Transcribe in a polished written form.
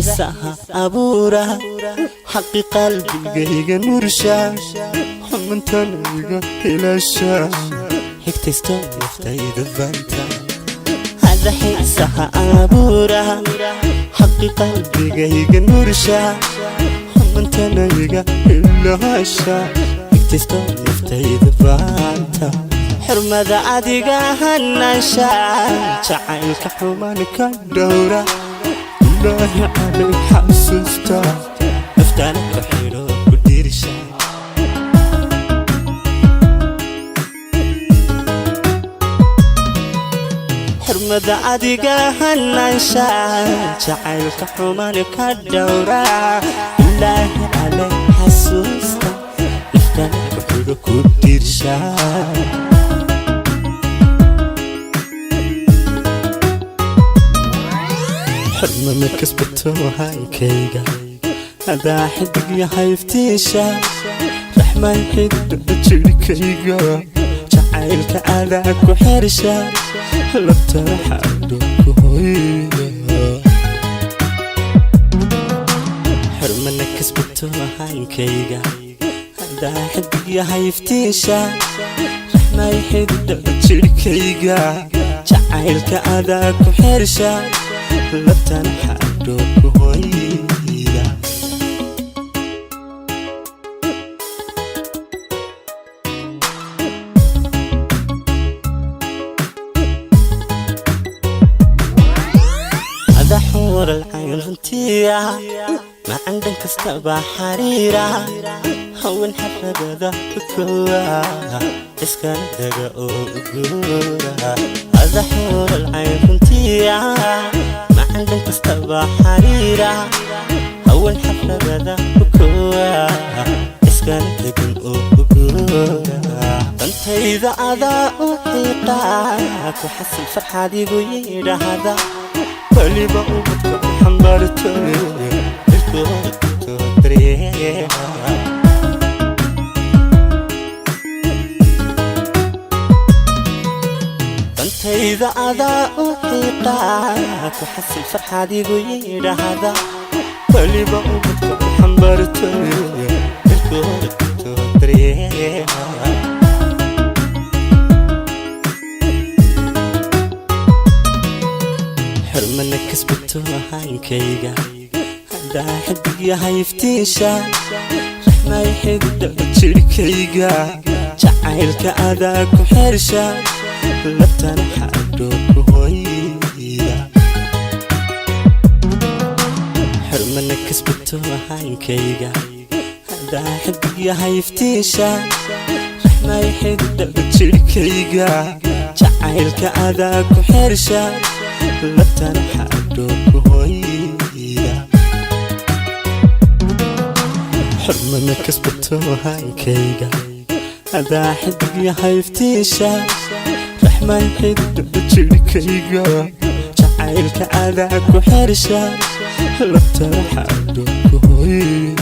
Xiisaha abuura, xaqi qalbigayga nursha, xumantana iga ilaasha, xigtaysto naftayda banta. Hada xiisaha abuura, xaqi qalbigayga nursha, xumantana iga ilaasha, xigtaysto naftayda banta. Xurmada adiga hanaasha, jacaylka xumaan ka dhowra, Ilaahi calay xasuusta, naftana ku xidho ku dhiirsha. Xurmada adiga hanaasha, jacaylka xumaan ka dhowra, Ilaahi calay xasuusta, naftana ku xidho ku dhiirsha. Xurmana kasbato hankayga, hadaa xidig yahay iftiisha, raxmaan xididada jirhkayga, jacaylka adaa ku xersha, labtana xadho ku hoyda. Xurmana kasbato hankayga, hadaa xidig yahay iftiisha, raxmaan xididada jirhkayga, jacaylka adaa ku xersha, labtana xadho ku hoyda. Ada xuural cayn runtiya, macan dhan kastaba xariira, hawen xaragada kowa, iskana daga oo guura. Ada xuural cayn runtiya, macan dhan kastaba xariira, hawen xaragada kowa, iskana degan oo guura. Dantayda adaa u xiiqa, ku xasil farxad igu yidhaahda, weliba ubadka u xambaartay, ilkooda daryeela. Dantayda adaa u xiiqa, ku xasil farxad igu yidhaahda, weliba ubadka u xambaartay, ilkooda daryeela. Xurmana kasbato hankayga, hadaa xidig yahay iftiisha, raxmay xididada jirhkayga, jacaylka adaa ku xersha, labtana xadho ku hoyda. Xurmana kasbato hankayga, hadaa xidig yahay iftiisha, raxmay xididada jirhkayga, jacaylka adaa ku xersha, labtana xadho ku hoyda. Xurmana kasbato hankayga, hadaa xidig yahay iftiisha, raxmaan xididada jirhkayga, jacaylka adaa ku xersha, labtana xadho ku hoyda.